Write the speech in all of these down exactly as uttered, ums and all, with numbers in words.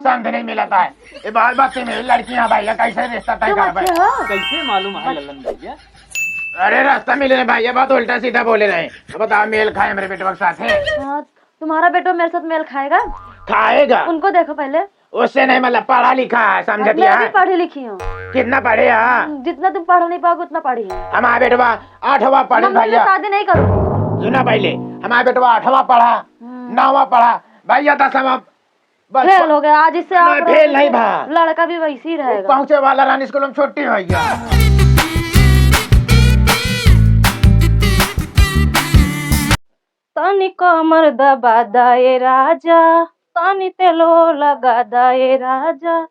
समझ नहीं मिलता है। ये बहुत बदतमीज लड़की है भैया, कैसे रिश्ता तय करबे? कैसे मालूम है ललन भैया? अरे रास्ता मिले रहे भैया, बहुत उल्टा सीधा बोले रहे। अब बताओ, मेल खाए हमरे बेटवा के साथ है? हाँ, तुम्हारा बेटवा मेरे साथ मेल खाएगा? खाएगा। उनको देखो पहले। उससे नहीं, मतलब पढ़ा लिखा है, समझती है? पढ़ी लिखी हूँ। कितना पढ़े है? जितना तुम पढ़ नहीं पाओगे उतना पढ़ी हूँ। हमारा बेटवा आठवां पढ़े भैया। शादी नहीं करूँगी। सुना पहले, हमारा बेटवा आठवां पढ़ा, हम्म। नौवां पढ़ा भैया, दसवां बस। फेल हो गया, आज इससे आप फेल नहीं भा। लड़का भी वैसे ही रहेगा। पहुँचे वाला रानी स्कूल में छुट्टी हो गया। तनी कमर दबा दा ए राजा, तनी तेलो लगा दा ए राजा,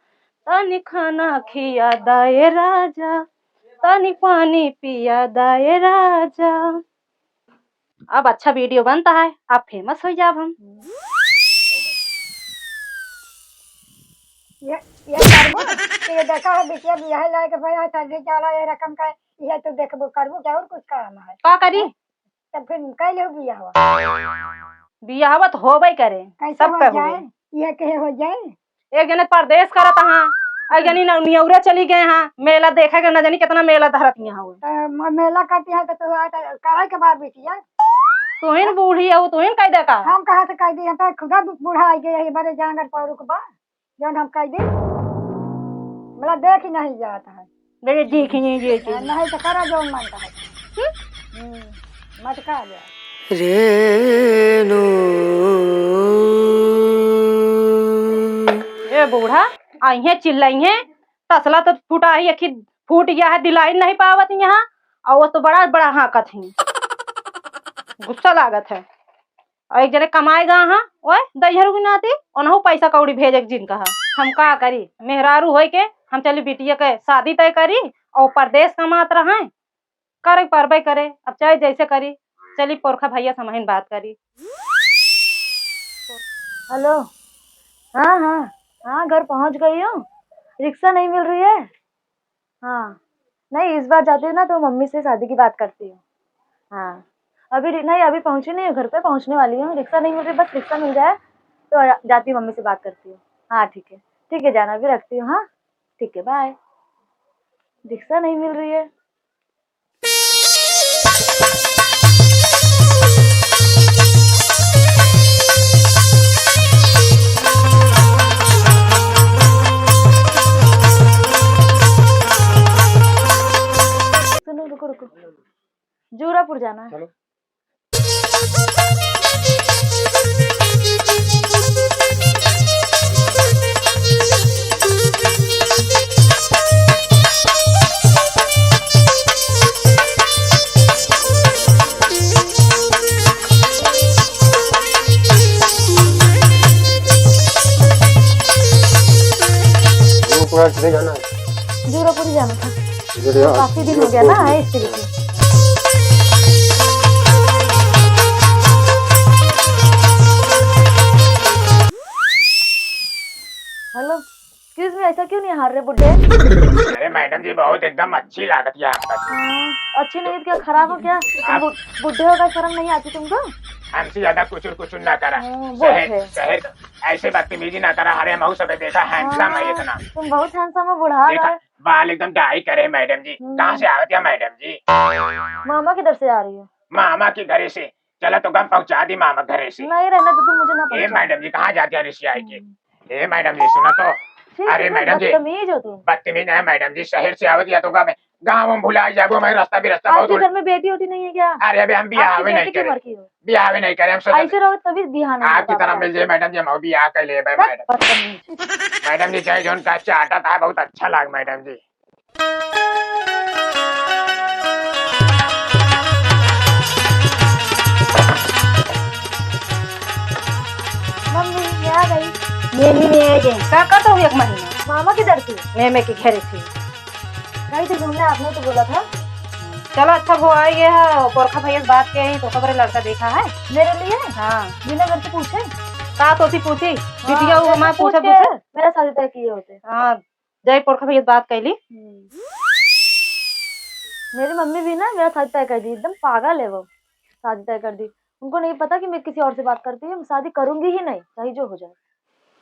तनी खाना खिया दा ए राजा, तनी पानी पिया दा ए राजा। अब अच्छा वीडियो बनता है, अब फेमस हो जाब हम। ये, ये करबो, ये देखा है बिटिया बियाह लायक भया, सर्दी चला ये रकम का, ये तो देखबो करबो क्या और कुछ काम है? का करी? तब फिर कैले हो बियाहवा? बियाहवा तो होबे करे, कैसे सब हो पे जाए? होबे। ये कहे हो जाए? एक जने परदेस करत हाँ, एक जनी न-, नियौरा चली गए हाँ, मेला देखे के न जानी कितना मेला धरत यहाँ हुए। तो म-, मेला करती है तो तू आ, तो करे के बाद बिटिया। तुहिन बूढ़ी हो, तुहिन कह दे का? हम कहाँ से कह दी, हम तो खुदा बू-, बूढ़ा आ गए, ये बड़े जांगर पौरुख बा, जौन हम कह दी, मेला देख ही नहीं जात है। मेरे देख ही नहीं जाते। नहीं तो करा जौन मन का है। हम्म, मत कहा जाए। रेनू। ए बूढ़ा, आइहे चिल्लाइहे, तसला तो फूटा ही, अखी फूट गया है, दिलाई नहीं पावत यहाँ, और वो तो बड़ा बड़ा हाँकत ही, गुस्सा लागत है। और एक जने कमाए गा हाँ, ओए, दहिहरू की नाती, ओनहु पैसा कौड़ी भेजे के जिन कहा। हम का करी, मेहरारू होई के, हम चली बिटिया के शादी तय करी, और परदेस कमात रहे, करे परबे करे, अब चाहे जैसे करी, चली पोरखा भैया समहिन बात करी। हेलो, हाँ, हाँ, हाँ, घर पहुँच गई हूँ, रिक्शा नहीं मिल रही है। हाँ, नहीं, इस बार जाती हूँ ना तो मम्मी से शादी की बात करती हूँ। हाँ, अभी रि-, नहीं, अभी पहुँची नहीं हूँ घर पे, पहुँचने वाली हूँ। रिक्शा नहीं मिल रही, बस रिक्शा मिल जाए तो जा-, जाती हूँ, मम्मी से बात करती हूँ। हाँ, ठीक है, ठीक है जाना, अभी रखती हूँ। हाँ, ठीक है, बाय। रिक्शा नहीं मिल रही है। सुनो, रुको, रुको। जूरापुर जाना है। चलो। वो पूरा चले जाना है। जूरापुर ही जाना था। इधर यार, काफी दिन हो गया ना आए, इसके लिए। हेलो, एक्सक्यूज मी, ऐसा क्यों निहार रहे बुड्ढे? अरे मैडम जी, बहुत एकदम अच्छी लागत है आपका। हाँ, अच्छी नहीं तो क्या, खराब हो क्या? तुम आप बु-, बुड्ढे हो का शर्म नहीं आती तुमको? हमसे ज्यादा कुचुर कुचुर ना करा। हाँ, वो शहर, है। शहर ऐसे बदतमीजी ना करा। अरे हम सबे देखा, हैंडसम है हाँ, इतना। तुम बहुत हैंडसम हो, बुढ़ा देखा, रहा है। बाल एकदम डाई करे मैडम जी। हम्म। कहाँ से आवत है मैडम जी? मामा किधर से आ रही हो? मामा के घरे से। चला तो गम पहुँचा दी मामा घरे से। नहीं रहने तो तुम मुझे ना ए पहुँचा। मैडम जी, कहाँ जाती है रिसियाई के? हम्म। ए मैडम जी, सुना तो। ठीक है, अरे मैडम जी, बदतमीज हो तुम। बदतमीज है मैडम जी, शहर से आवत या तो गम, गाँव में भुला जाबो, मैं रास्ता भी रास्ता बहुत आपके उल- घर में बेटी उटी नहीं है क्या? अरे अबे हम बियाह आपकी भी बेटी नहीं की करे। उम्र की हो? बियाह भी नहीं करे, हम सोचत ऐसे रहो तभी बियाह नहीं आपकी होगा तरह आपका। मिल जाए मैडम जी, हम बियाह कर लेबे बस मैडम। बदतमीज। मैडम जी, चाहे जौन का चाटा था, बहुत अच्छा लाग मैडम जी। मम्मी, मैं आ गई। मेमे में आ गए। का करत हो एक महीना? मामा किधर थी? मेमे के घरे थी। गई थी घूमने, आपने तो बोला था। चलो अच्छा, वो आ गया है, पोरखा भैया से बात किया ही, तो खबर लड़का देखा है। मेरे लिए? हाँ। बिना घर से पूछे? का तोसी पूछी? हाँ, बिटिया वो घर से मैं पूछ पूछे, के पूछे? मेरा शादी तय किए होते। हाँ, जय पोरखा भैया से बात कैली। हम्म। मेरी मम्मी भी ना मेरा शादी तय कर दी, एकदम पागल है वो, शादी तय कर दी। उनको नहीं पता कि मैं किसी और से बात करती हूँ, मैं शादी करूंगी ही नहीं, चाहे जो हो जाए।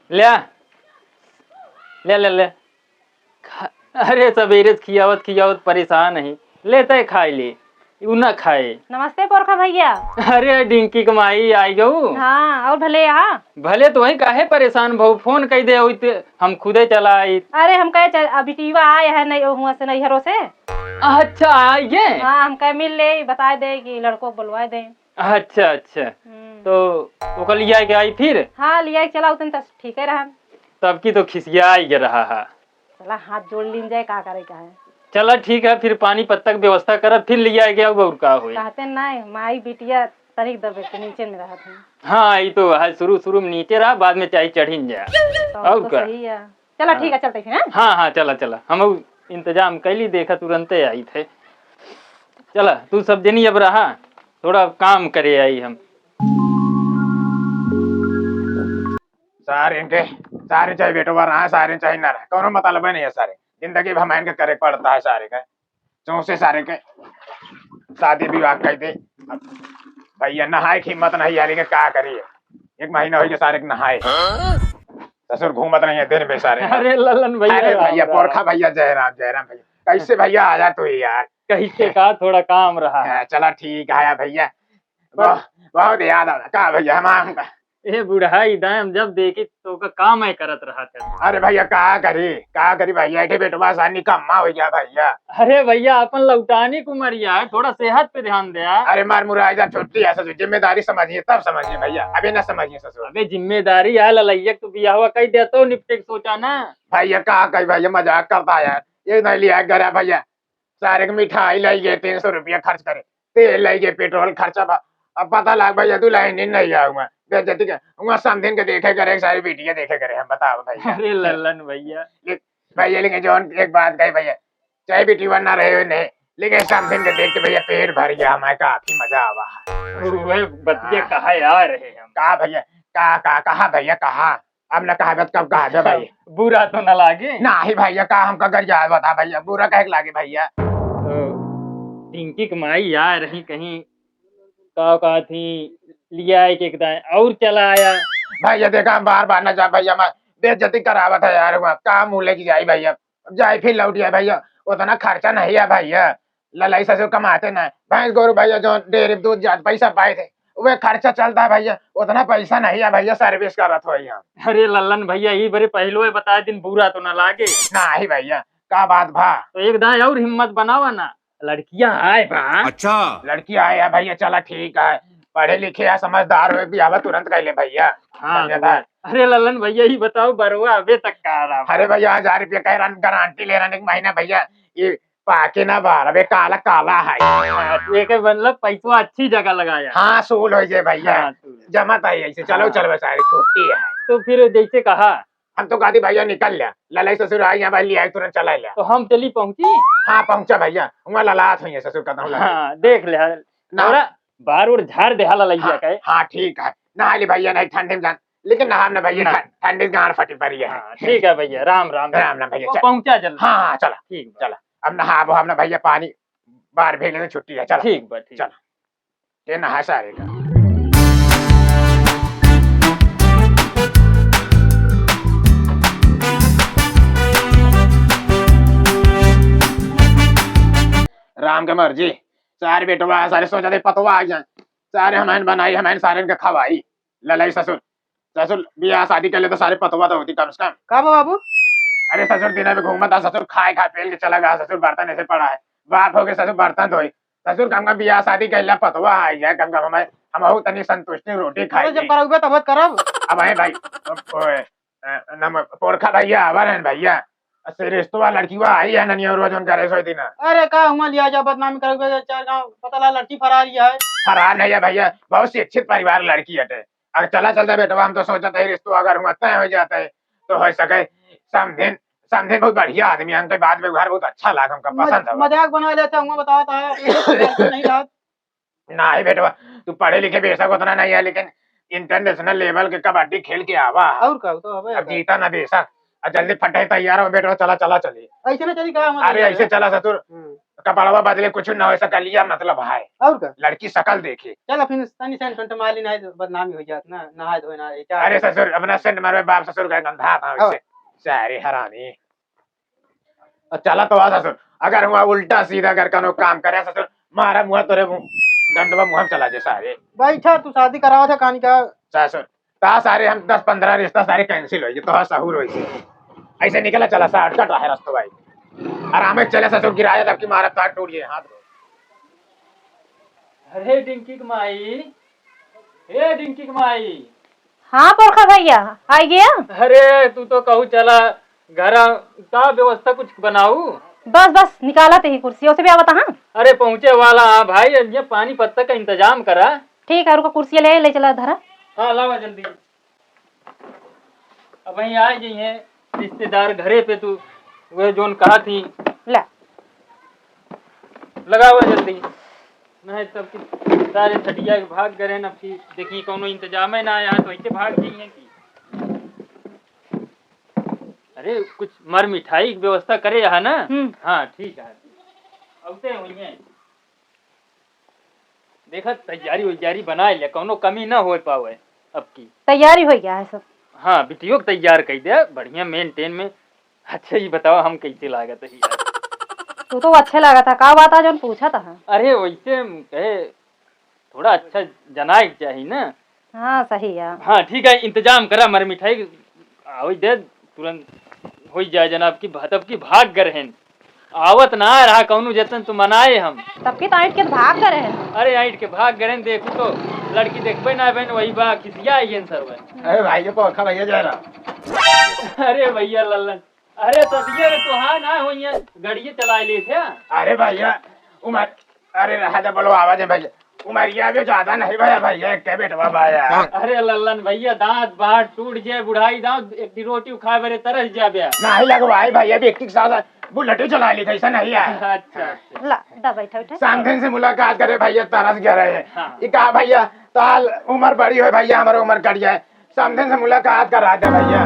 ल्या, ले, ले, ले। खा-, अरे, सबेरे से खियावत, खियावत परेशान ही। ले, तय खाई ले। उ ना खाए। नमस्ते पोरखा भैया। अरे, डिंकी के माई आई गऊ। हाँ, और भले आ। भले तो वही काहे परेशान भऊ, फोन कई दे होइत, हम खुदे चला आई। अरे, हम कहे चल, अभी टीवा आए है नहीं, हुआ से नैहरों से। अच्छा, आई गे? हाँ, हम कहे मिल ले, बताए दे कि लड़कों को बुलवाए दे। अच्छा, अच्छा। हम्म। तो ओकर लिया के आई फिर? हाँ, लिया के चला उतन त ठीक है रहन। तब की तो खिसिया आई गे रहा है। चला हाथ जोड़ लीन जाए, का करे का है। चला ठीक है, फिर पानी पत्ता के व्यवस्था करब, फिर लिया के आऊ और का होई। कहते नहीं, माई बिटिया तनिक दबे के नीचे में रहत हैं। हाँ, ई तो है, शुरू शुरू में नीचे रहा, बाद में चाहे चढ़िन जाए। तो और तो का? सही है। चला हाँ। ठीक है, चलते फिर, हैं? हाँ, हाँ, चला, चला, हम उ इंतजाम कैली, देखा तुरंते आई थे। चला, तू सब जनी अब रहा, थोड़ा काम करे आई हम। सारे इनके, सारे चाहे बेटवा रहा, सारे चाहे ना रहा, कौनो मतलब नहीं है सारे। जिंदगी भर हमारे इनके करे पड़ता है सारे का। चौसे सारे के शादी विवाह कर दे। अब भैया नहाए की हिम्मत नहीं आ रही है, का करिए? एक महीना हो गया सारे के नहाए। ससुर घूमत नहीं है दिन में सारे। अरे ललन भैया, अरे राम भैया, राम। पोरखा भैया, जय राम, जय राम भैया। कैसे भैया आया तू यार? कैसे का, थोड़ा काम रहा। हाँ, चला ठीक है भैया। पर बहुत, बहुत याद आ रहा। का भैया, हम आऊंगा। ए बुढ़ाई दाएं, हम जब देखी तो का काम है करत रहत है। अरे भैया, का करी, का करी भैया, एठे बेटवा सा निकम्मा हो गया भैया। अरे भैया, अपन लौटानी की उमरिया है, थोड़ा सेहत पे ध्यान दे यार। अरे मार मुराई जा, छुट्टी है, ससुर जिम्मेदारी समझिए, तब समझिए भैया, अभी ना समझिए ससुर। अबे जिम्मेदारी है, ललैया के तो बियाहवा कई दे तो निपटे के सोचा ना। भैया का कही भैया, मजाक करता है यार, ये नहीं लिया घर है भैया, सारे के मिठाई लाई गए, तीन सौ रुपया खर्च करे, तेल लाई गए, पेट्रोल खर्चा बा। अब पता लाग भैया, दुल्हन ही नहीं आऊंगा, बेइज्जती के, वहाँ समधिन के देखे करे, सारी वीडियो देखे करे, हम बताओ भैया। अरे लल्लन भैया। ले-, भैया, लेकिन जौन एक बात कही भैया, चाहे बेटी बनना रहे हो नहीं, लेकिन समधिन के देख के भैया पेट भर गया हमारे, काफी मजा आवा है। वह बतिया हाँ। कहा आ रहे हम। का भैया, का, का, कहा भैया, कहा? अब न कहा, कब कहा जा भैया? बुरा तो न लागे? नाही भैया, का हमका गरिया बता भैया, बुरा कहे के लागे भैया? तो टिंकी के माई आ रही कहीं, का कहा थी, लिया एक, एक दाएं और चला आया। भैया देखा, हम बार बार न जा भैया, मैं बेइज्जती करावत है यार, हुआ का मुँह लेके जाई भैया, अब जाई फिर लौट आए भैया, उतना खर्चा नहीं है भैया, ललाई ससुर कमाते ना, भैंस गोरू भैया जो डेयरी दूध जात पैसा पाए थे, वह खर्चा चलता है भैया, उतना पैसा नहीं है भैया, सर्विस करत हो यहाँ। अरे लल्लन भैया, ई बरे पहलू बता दिन, बुरा तो ना लागे। नाही भैया, का बात भा? तो एक दाएं और हिम्मत बनावा ना, लड़कियां आए बा। अच्छा। लड़की आए है भैया, चला ठीक है, पढ़े लिखे है, समझदार हो, बियाह तुरंत कर ले भैया। हाँ, समझा तो था? अरे लल्लन भैया, ही बताओ, बरवा अबे तक का रहा? अरे भैया, हजार रुपया कह रहा, गारंटी ले रहा एक महीना भैया, ये पाके ना बाहर, अबे काला काला है। हाँ, तो एक मतलब पैसवा अच्छी जगह लगाया। हाँ, सोल हो जाए भैया। हाँ, सोल। जमा तो है ऐसे, चलो, हाँ। चलो, सारी छुट्टी है। तो फिर जैसे कहा, हम तो कहती भैया निकल लिया, ललाई ससुर आई यहाँ भाई, लिया तुरंत चला लिया। तो हम चली पहुँची? हाँ, पहुँचा भैया, वहाँ ललात हुई है ससुर का, तो हम ललात। हाँ, देख ले, हाँ। ना। थोड़ा बार उर झाड़ दे, हाला लइया हाँ, के। हाँ, ठीक है, नहा ली भैया, नहीं ठंडी में जान, लेकिन नहा ना भैया, ना। ठं-, ठंडी में गांड फटी पड़ी है। हाँ, ठीक है भैया, राम राम। राम राम भैया, वो चल। पहुँचा जल्दी। हाँ, हाँ, चला। ठीक बा। चला, अब नहाबो हम ना भैया, पानी बाहर भेज लेते, छुट्टी है, चला। ठीक बा, ठीक। चला। के नहा सारे का। राम के मर्जी, सारे बेटवा, सारे सोचा थे पतवा आ जाए, सारे हमैन बनाई, हमैन सारे इनका खवाई, ललाई ससुर। ससुर, बियाह शादी कर ले तो सारे पतवा तो होती कम से कम। का बा बाबू? अरे ससुर, दिन में घूमत आ ससुर, खाए खा पेल के चला गया ससुर, बर्तन ऐसे पड़ा है। बाप हो के ससुर बर्तन धोई। ससुर, कम कम बियाह शादी कर ले, पतवा आई जाए, कम कम हमें, हम हो तनी संतुष्टि रोटी खाई अरे जब जाए। करउबे तब करब। अब है भाई, अब ओए, अ, नम-, पोरखा भैया, आवा रहन भैया। अ, से रिश्तवा लड़कीवा आई है ननिया रोज उनका रे सोई दिन। अरे का हुआ लिया जा बदनामी करउबे, चार गांव पता ला लड़की फरार ही है। फरार नहीं है भैया, बहुत शिक्षित परिवार लड़की हटे। अगर चला चलता बेटवा, हम तो सोचत है रिश्तो अगर हुआ तय हो जाता है तो हो सके समधिन, समधिन बहुत बढ़िया आदमी है, उनके बात व्यवहार बहुत अच्छा लगा, हमका मज-, पसंद है। मजाक बना लेते हैं, बताओ तो है, नहीं बात। नहीं बेटवा, तू पढ़े लिखे बेशक उतना नहीं है, लेकिन international level के कबड्डी खेल के आवा। और का, तो हवे अब का। जीता ना बेशक, अब जल्दी फटे तैयार हो बेटवा, चला, चला चली। ऐसे ना चली का, हम अरे चली ऐसे जाए। चला ससुर, हम्म। कपड़वा बदले कुछ ना हो, सकलिया मतलब है। और का? लड़की शकल देखी। चल, फिर तनी सेंट वेंट मार ली, नहीं तो बदनामी हो जात ना, नहाए धोए ना, ये क्या अरे है? ससुर, अपना सेंट मारवे, बाप ससुर का गंधा था हाँ। वैसे। सारे हरामी। और चला तो आ ससुर, अगर हुआ उल्टा सीधा अगर कनो काम करे ससुर, मारा मुँह तोरे मुँह, डंडवा मुँह में चला जे सारे। बैठा, तू शादी करावा था कहानी का? ससुर, ता सारे हम दस पन्द्रह रिश्ता सारे cancel होई, तो सहूर होई। ऐसे निकला चला, shortcut रहे रस्तो भाई। आराम से चले ससुर, गिराया तब की मारा तार टूट जाए हाथ। अरे डिंकी के माई, ए डिंकी के माई। हाँ पोरखा भैया, आ गया। अरे तू तो कहू चला घर का व्यवस्था कुछ बनाऊ। बस बस निकाला ते ही कुर्सी, उसे भी आवता। हाँ अरे पहुँचे वाला, हाँ भाई, ये पानी पत्ता का इंतजाम करा। ठीक है, रुको कुर्सी ले, ले चला धरा। हाँ लावा जल्दी। अब वहीं आ गई हैं रिश्तेदार घरे पे, तू वह जोन कहा थी। ला। लगावा जल्दी, नहीं तब कि सारे सटिया के भाग गए हैं। अब फिर देखी कौनो इंतजाम है ना, यहाँ तो ऐसे भाग गई हैं कि अरे कुछ मर मिठाई की व्यवस्था करे यहाँ ना। हम्म। हाँ ठीक है, अवते हुई हैं। देखा तैयारी वैयारी बनाए ले, कौनो कमी ना हो पावे अब की। तैयारी हो गया है सब। हाँ बिटियो के तैयार कर दे बढ़िया maintain में। अच्छा ये बताओ हम कैसे लागत है यार? तू तो अच्छे लागत है, का बात है जोन पूछा था? अरे वैसे हम कहे थोड़ा अच्छा जनाए के चाहिए ना। हाँ सही है। हाँ ठीक है, इंतजाम करा मर मिठाई, आवै दे तुरंत हो जाए जनाब की, तब की भाग गए हैं। आवत ना रहा कौनो जतन तू मनाए हम। तब की तो ऐंठ के भाग गए हैं। अरे ऐंठ के भाग गए हैं, देखू तो लड़की देखबे ना बहन, वही बा खिसिया आई है सर। अरे भाई ये पोखा भैया जा रहा। अरे भैया लल्लन, अरे सदिया रे तो हाँ ना हो ये गड़िए चला ले थे। अरे भैया उमर, अरे रहा दे बोलो आवाज है भैया। उमरिया भी ज्यादा नहीं भैया, भैया एक के बेटवा भैया। अरे लल्लन भैया दांत बाहर टूट जाए, बुढ़ाई दांत एक दी रोटी खाए बरे तरस जाबे। नहीं लगवाई भैया, भी एक साथ बुलेट ही चला ली था, ऐसा नहीं है। अच्छा अच्छा। ला दा बैठा बैठा। समधिन से मुलाकात करे भैया, तरस गया रहे। हाँ। ये कहा भैया ताल उम्र बड़ी हो भैया, हमारे उम्र कट जाए, समधिन से मुलाकात करा दे भैया।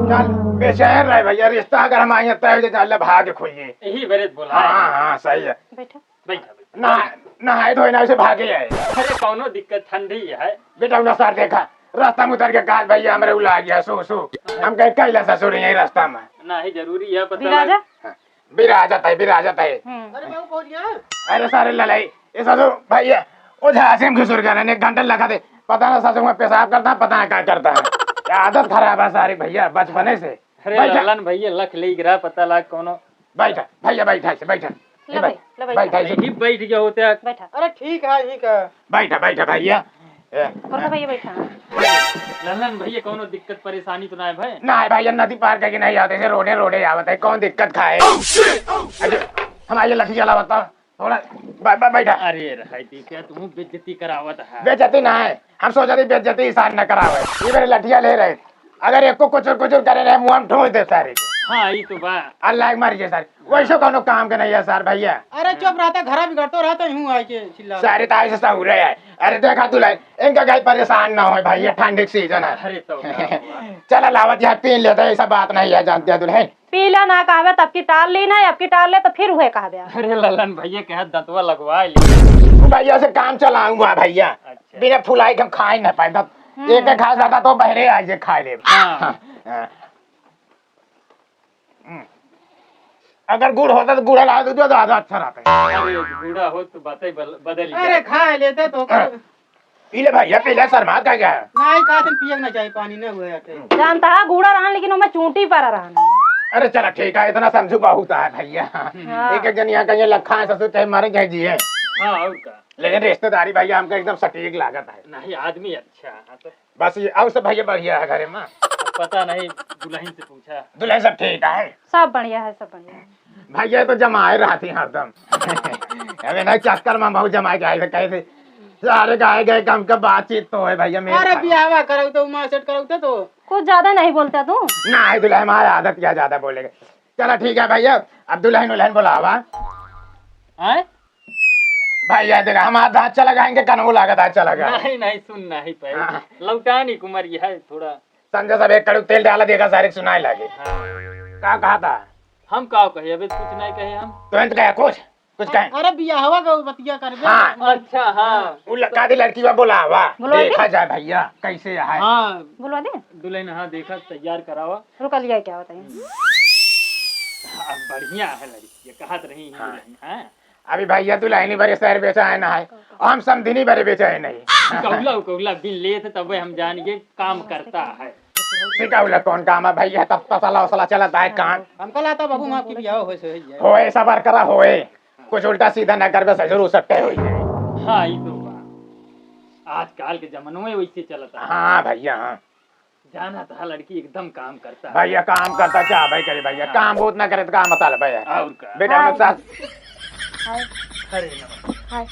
चल बेचैन रहे भैया, रिश्ता अगर हमारे यहाँ तय हो जाए, चल भाग खोइए। यही बरे बोला। हाँ हाँ सही है। बैठा। बैठा बैठा। ना नहाए धोए ना उसे भागे आए। अरे कौनो दिक्कत, ठंडी है। बेटा उन्हें सर देखा, रास्ता में उतर के कहा भैया हमरे उला गया सो सो। हम कहे कैला ससुर यही रास्ता में। ना ही जरूरी है पता बिराजा? लग- हाँ, बिराजत है, बिराजत है। हम्म। अरे बाबू पहुंच गया। अरे सारे ललाई, ये ससुर भैया वो झांसे में घुसुर गए, एक घंटा लगा दे। पता ना ससुर में पेशाब करता है, पता ना क्या करता है। ये आदत खराब है सारी भैया बचपने से। अरे बैठा। ललन भैया लख ले गिरा पता लाग कौनो। बैठा भैया, बैठा ऐसे बैठा। ले ए भाई, भाई, ले बैठा। बैठा ऐसे। यही बैठ गया होते हैं। बैठा। अरे ठीक है, ठीक है। बैठा बैठा भैया। ए, और तो भैया बैठा। ललन भैया कौनो दिक्कत परेशानी तो ना है भाई? ना है भैया, नदी पार करके नहीं आते, ऐसे रोडे रोडे आवत है, कौन दिक्कत खाए? अच्छा, हमारे लठी चला बता। थोड़ा बै-, बै-, बैठा। अरे रहाई दे, क्या तू बेइज्जती करावत है? बेइज्जती ना है, हम सोचा थी बेइज्जती इंसान न करावे। ये मेरे लठिया ले रहे, अगर एको कुचुर कुचुर करे रहे, मुंह में ठोंस दे सारे। हाँ, ई तो बा। अल्लाह के मारी जे सारे, वैसे कोनो काम के नहीं है सर भैया। अरे चुप रहता, घरा बिगड़तो रहता, यूं आके चिल्ला। सारे ताई से सहूरे है। अरे देखा दुल्हन, इनका कहीं परेशान ना हो भैया, ठंडी के सीजन है। अरे तो का हुआ? चला लावत यहाँ पी लेते, ऐसा बात नहीं है, जानते हैं दुल्हन। पीला ना कहबे, तब की टाल ली ना, अब की टाल ले तो फिर उहे कहबे। अरे ललन भैया के हाथ दंतवा लगवा ले। भैया से काम चलाऊंगा भैया, अच्छा। बिना फुलाई के हम खा ही ना पाए। हम्म। एक एक घास रहता तो बहरे आ जे खा ले। हाँ। हाँ, हाँ। हम्म। अगर गुड़ होता तो गुड़ ला दो, तो ज्यादा अच्छा रहता है। अरे गुड़ा हो तो बातें बल-, बदल ही अरे जाती। खा लेते तो हाँ। पी ले भैया, पी ले, शर्मात का क्या है? नहीं, का दिन पिए के ना चाही, पानी ना हुए आटे। जानता है, गूड़ा रहन, लेकिन ओमे चूंटी परा रहन। अरे चला, ठीक है, इतना समझू बहुत है भैया। हाँ। एक एक जन यहाँ कहीं लखा है, ससुर चाहे मरे चाहे जिए। हाँ, और का? लेकिन रिश्तेदारी भैया हमका एकदम सटीक लागत है। नहीं, आदमी अच्छा है, हाँ तो। बस ये, और सब भैया बढ़िया है घरे में? पता नहीं, दुल्हन से पूछा। दुल्हन सब ठीक है? सब बढ़िया है, सब बढ़िया है। भैया तो जमाए रहती हरदम। अबे नहीं, चक्कर में बहुत जमाए के आए थे, कहे थे, "सारे गाए गए काम का बातचीत तो है भैया मेरे अरे साथ।" बियाहवा कराऊ तो उमा सेट कराऊ तो, तो। कुछ ज्यादा नहीं बोलता तू। नहीं दुल्हन, हमारा आदत क्या ज्यादा बोलेगा। चला ठीक है भैया, अब दुल्हन उल्हन बुलावा। हैं? भैया देखा, हमारा दांत चला गया, इनके कनवो लागा दांत चला गया। नहीं, नहीं, सुन नहीं पाए। हाँ। लौटानी कुमार ये है थोड़ा। संजय साहब, एक कड़ू तेल डाला, देखा सारे सुनाए लागे। हाँ। का कहा था? हम का कहे, अबे कुछ नहीं कहे हम। तो अंत कहे कुछ? कुछ कहे? अरे, बियाहवा का बतिया करबे। हाँ। अच्छा, हाँ। उ लड़का दे, लड़की बा, बोलावा। बोलवा दे। देखा जाए भइया, कैसे है। हाँ। बोलवा दे। दुल्हन, हाँ, देखा, तैयार करावा। रुका, लिया क्या बताइए। हाँ, बढ़िया है लड़की, ये कहत रही है हाँ। दुल्हन, हाँ। अभी भइया दुल्हनी बरे शहर बेचा है ना है, हम समधिनी बरे बेचा है नहीं। कौला, कौला बिन लेत तबे हम जान गए काम करता है। सिकौला कौन काम है भइया? तब तसला उसला चलत है काम। हमका लागत है बाबू, वहाँ की बियाह होए से होई जाए। होए, सबर करा, होए। कुछ उल्टा सीधा ना करबे, ससुर उसट्टे होई जाए। हाँ, ई तो बा। आजकल के जमानो में वैसे चलत है। हाँ भइया, हाँ। जानत है लड़की एकदम काम करता है। भइया काम करता क्या भाई करे भइया? हाँ। काम बहुत ना करे तो का मतलब है यार? और का? बेटा, हाँ। उनके साथ हाय। अरे नमस्कार। हाय।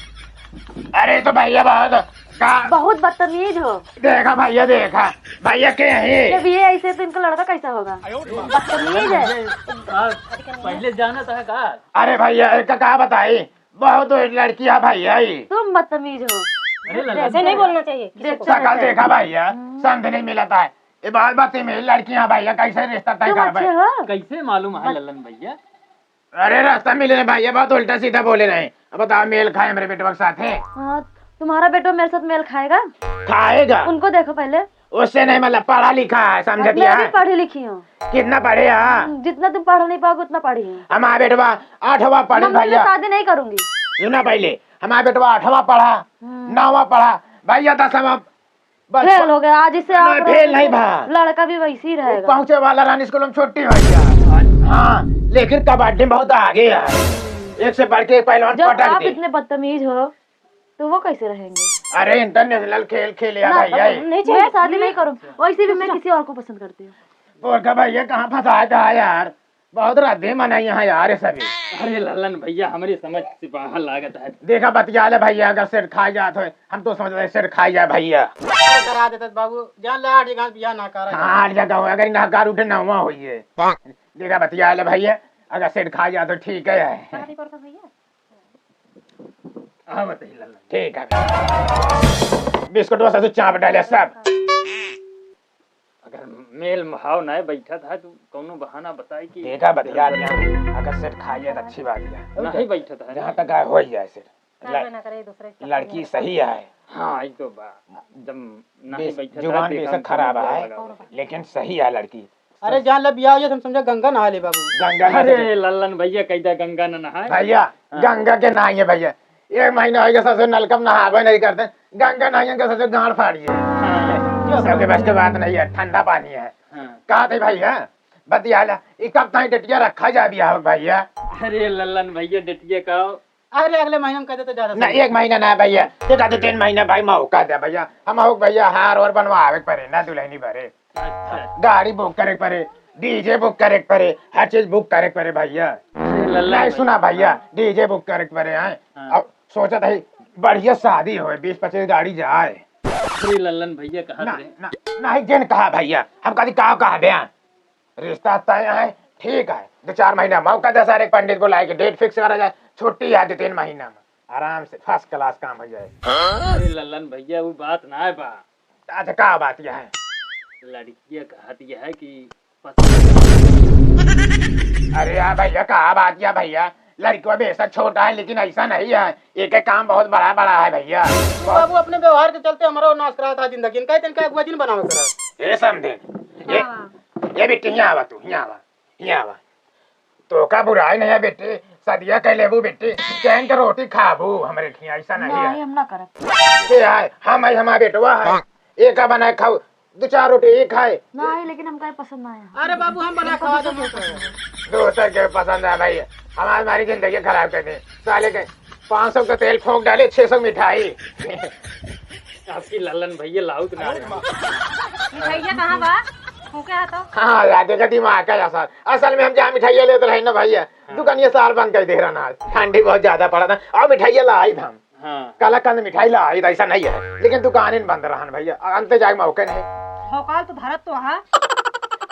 अरे तो भइया बहुत का बहुत बदतमीज हो। देखा भइया, देखा भइया के है। जब ये ऐसे तो इनका लड़का कैसा होगा? बदतमीज है। का पहले जानत है का? अरे भइया, एक का बताई, बहुत लड़की है भइया ई। तुम बदतमीज हो। अरे ललन ऐसे नहीं भइया। बोलना चाहिए किसी को। देखो। शकल देखा भइया, हम्म। समझ नहीं मिलता है। ये बहुत बदतमीज लड़की है भइया, कैसे रिश्ता तय तुम करबे? अच्छे हो? कैसे मालूम है बस। ललन भइया? अरे रास्ता मिले रहे भइया, बहुत उल्टा सीधा बोले रहे। अब बताओ, मेल खाए हमरे बेटवा के साथ है? हाँ, तुम्हारा बेटवा मेरे साथ मेल खाएगा? खाएगा। उनको देखो पहले। उससे नहीं, मतलब पढ़ा लिखा है, समझती मैं भी है? पढ़ी लिखी हूँ। कितना पढ़े है? हम्म, जितना तुम पढ़ नहीं पाओगे उतना पढ़ी हूँ। हमारा बेटवा आठवां पढ़े मम्मी, मैं भइया। शादी नहीं करूंगी। सुना पहले, हमारा बेटवा आठवां पढ़ा, हम्म। नौवां पढ़ा, भइया दसवां बस फेल हो गया। आज इससे मैं आप फेल रहोगे नहीं तो भा। लड़का भी वैसे ही वो रहेगा। पहुंचे वाला रानी स्कूल में छुट्टी हो गया। हाँ, लेकिन कबड्डी में बहुत आगे है। एक से बढ़ के एक पहलवान जब पटक आप दे। इतने बदतमीज हो, तो वो कैसे रहेंगे? अरे, इंटरनेशनल खेल खेले आ ना, भइया। नहीं चाहिए, मैं शादी नहीं करूँ। वैसे भी मैं किसी और को पसंद करती हूँ। और का भइया, कहाँ फंसा है, कहाँ यार? बहुत रद्दी मन है यहाँ यार, ये सभी। अरे ललन भइया, हमरी समझ से बाहर लागत है। देखा, बतिया ले भइया, अगर सेट खाई जात होए, हम तो समझ रहे सेट खाई जाए भइया। अरे करा देते बाबू, जान ले आठ जगह बियाह ना करा। हाँ, आठ जगह हो, अगर नहकार उठे नौवा होइए। देखा, बतिया ले भइया, अगर सेट खाई जात हो, ठीक है। कहाँ दी पड़ता भइया? हाँ, बताइए ललन। ठीक है। बिस्कुट बस तो चाप डाले सब। अगर मेल भाव नाय बैठत है तो कौनो बहाना बताई कि देखा बतिया लिया, अगर सेट खा जाए तो अच्छी बात है। नहीं बैठत है। जहाँ तक आए हो ही जाए सेट। करबे ना करे, दूसरे के लड़की सही है। हाँ, ई तो बा। जब नहीं बैठत है, जुबान बेशक खराब है, लेकिन सही है लड़की। अरे जान ले बियाह हो जाए, हम समझा गंगा नहा ले बाबू। गंगा नहा अरे ले। लल्लन भैया, कैदा गंगा न नहाए। भैया, हाँ। गंगा के नहाइए भैया, एक महीना हो गया ससुर नलका में नहावे नहीं करते, गंगा नहाइए के ससुर गांड फाड़िए। हाँ। सबके बस के बात नहीं है, ठंडा पानी है। हाँ। कहा थे भैया, बतियाला, ई कब ताई डटिया रखा जा बियाह भैया? अरे लल्लन भैया, डटिया का अरे, अगले महीना में कह देते ज्यादा ना, सही। एक महीना ना भैया, ये कहते तीन महीना भाई मौका दे भैया। हम हो भैया, हार और बनवावे के पड़े ना दुल्हनी बरे। अच्छा। गाड़ी बुक करे के पड़े, डीजे बुक करे के पड़े, हर चीज बुक करे के पड़े भैया। अरे लल्लन नहीं भाई। सुना भैया, हाँ। डीजे बुक करे के पड़े हैं। हाँ। अब सोचत है बढ़िया शादी होए, बीस पच्चीस गाड़ी जाए। अरे लल्लन भैया कहत ना, रहे। ना, नहीं जिन कहा भैया, हम कभी का कहा बे? रिश्ता तय है, ठीक है, दो चार महीना मौका दे, सारे पंडित बुलाए के डेट फिक्स करा जाए, छुट्टी है दो तीन महीना में, आराम से फर्स्ट क्लास काम हो जाए। अरे लल्लन भैया, वो बात ना है बा। अच्छा, का बात यह है? लड़किया कहत यह है कि पसंद। अरे यार भैया, का बात यह भैया, लड़किया बेशक छोटा है, लेकिन ऐसा नहीं है। एक एक काम बहुत बड़ा बड़ा है भैया। तू बाबू अपने व्यवहार के चलते हमारा नाश करा था जिंदगी। इनका इनका अगुआ जिन बनावे करा। ए समधे, ये, हाँ। ये बेटी, यहाँ आवा तू, यहाँ आवा, यहाँ आवा। तो का बुराई नहीं है बेटी, सदिया कह लेबू बेटी, चैन के रोटी खाबू हमरे ठिया, ऐसा नहीं नहीं, है। हम ना करब। के है, हम है, हमारा बेटवा है, एक का बनाए खाऊ, दो चार रोटी एक खाए। नहीं, लेकिन हमका ये पसंद ना आया। अरे बाबू, हम बना खवा दे। दोसर के पसंद है भाई, हमारी, हमारी जिंदगी खराब कर दे साले के। पाँच सौ का तेल फूंक डाले, छह सौ मिठाई। आपकी लल्लन भैया लाउत ना रहे। मिठाइया कहाँ बा? फूंके हा तो। हाँ, यार, देखा दिमाग का असर। असल में हम जहाँ मिठाइया लेते रहे ना भैया, हाँ। दुकानिया साल बंद कर दे रहा ना। ठंडी बहुत ज्यादा पड़ा था, और मिठाइया लाई था हम। हाँ। कलाकंद मिठाई ला आई, ऐसा नहीं है, लेकिन दुकान इन बंद रहन भैया, अंते जाए मौके नहीं। भौकाल तो धरत तो हाँ।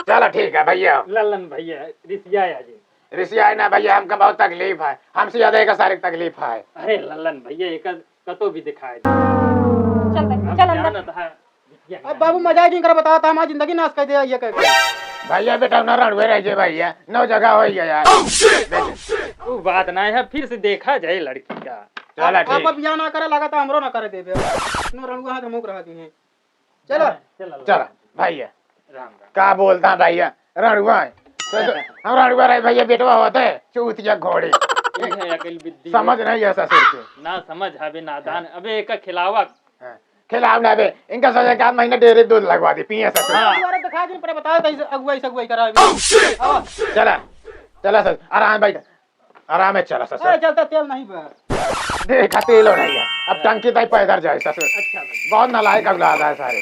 चलो ठीक है भैया। लल्लन भैया, रिसिया आ जी। रिसिया ना भैया, हमका बहुत तकलीफ है, हमसे ज्यादा एक सारे तकलीफ है। अरे लल्लन भैया, एक कतो भी दिखाए दे। चल भाई, हम चल अंदर। जानत है, अब बाबू मजा ही नहीं कर, बताओ तो हमारी जिंदगी नाश कर दे ये कह के। भैया बेटा ना रणुए रह जे भैया, नौ जगह हो गया यार। वो बात ना है, फिर से देखा जाए लड़की का। चला आप, आप ठीक। अब बियाह ना करे, लगा तो हमरो ना करे देबे। अपनो रणुआ हाथ मुक रहा दी है। चलो। चला। चला भैया। राम राम। का बोलता भैया, रणुआ है। तो, तो हम रणुआ रहे भैया, बेटवा होते चूतिया घोड़ी। ये है अकल बुद्धि। समझ नहीं है ससुर के। ना समझ हवे नादान। अबे एक खिलावा। हाँ, खिलाव ना बे, इनका सोचा कि आध महीना डेयरी दूध लगवा दी, पिए ससुर। हाँ। अगुआ दिखा दिन पर बताओ तो इसे अगुवाई सगुवाई करावे। आवा। चला, चला ससुर, आराम बैठ, आराम है, चला ससुर। अरे चलता तेल नहीं बा। देखा तेल हो रही है, अब टंकी तक पैदल जाए ससुर। अच्छा भाई। बहुत नालायक औलाद है सारे।